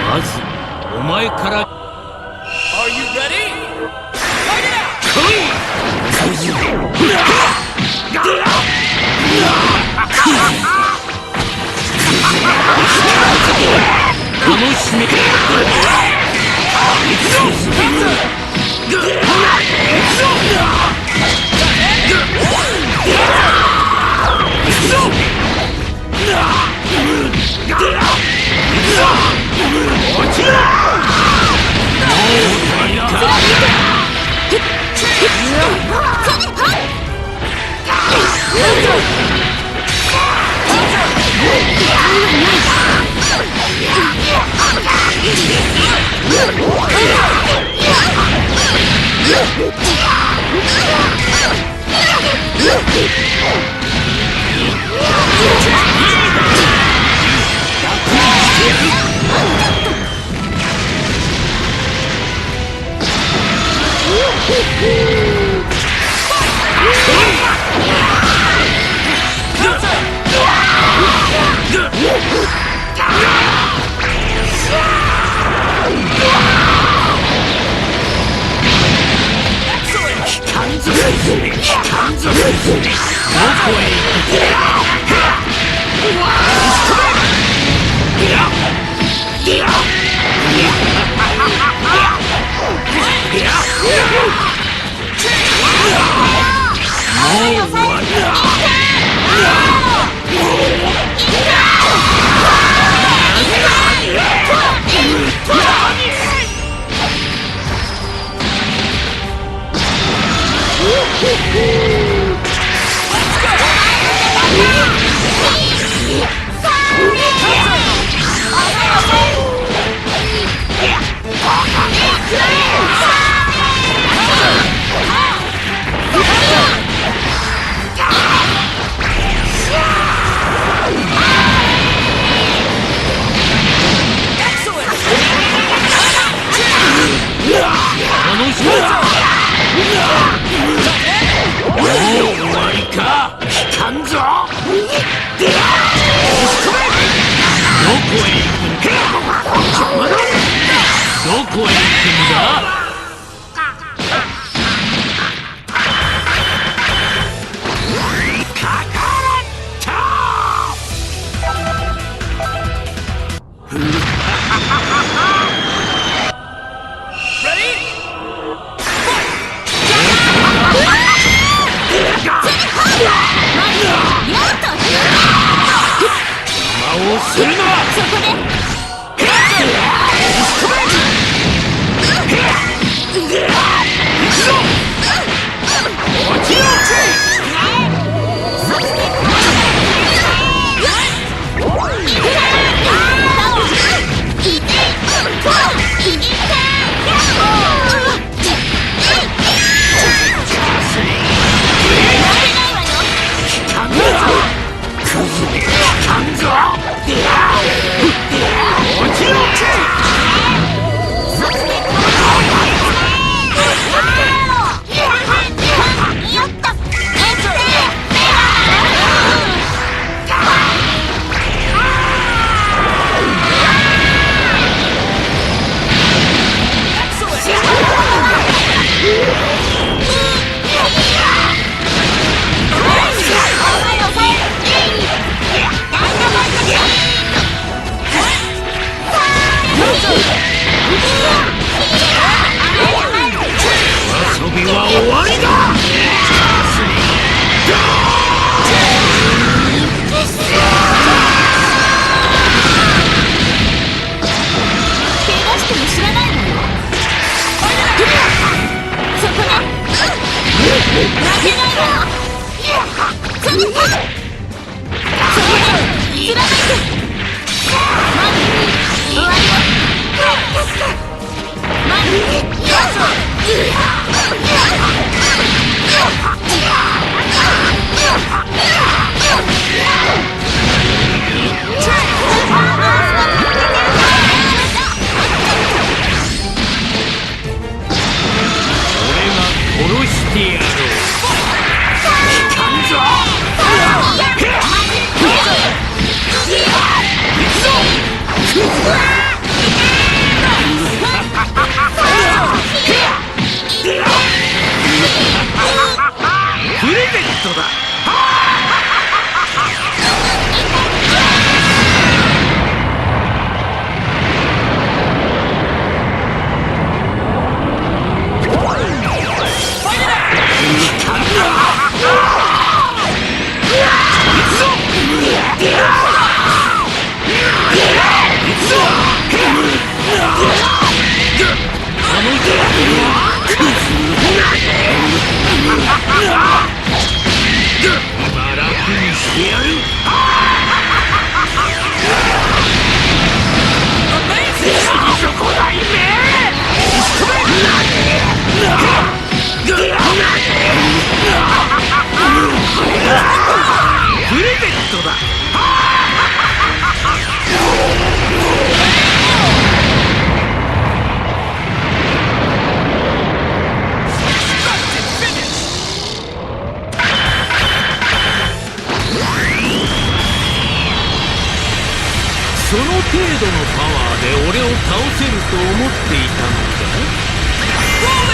まずお前から Are you ready? Fight it out! 来い楽しみどこへ行くもう終わりだ楽しみだもう終わりか聞かんぞどこへ行くんだ邪魔だどこへ行くんだかかった Ready? 邪魔をするなそこね聞かんぞクズめ聞かんぞ落ちろ遊びは終わりだ怪我しても知らないわよそこね負けないわよそれそこね貫いてマリ終わりよマリ俺が殺してやろう聞かんぞ行くぞうわだ。今楽にしてやる。 Amazing! そこないめ。プレゼントだ。 Start to finish! その程度のパワーで俺を倒せると思っていたのか。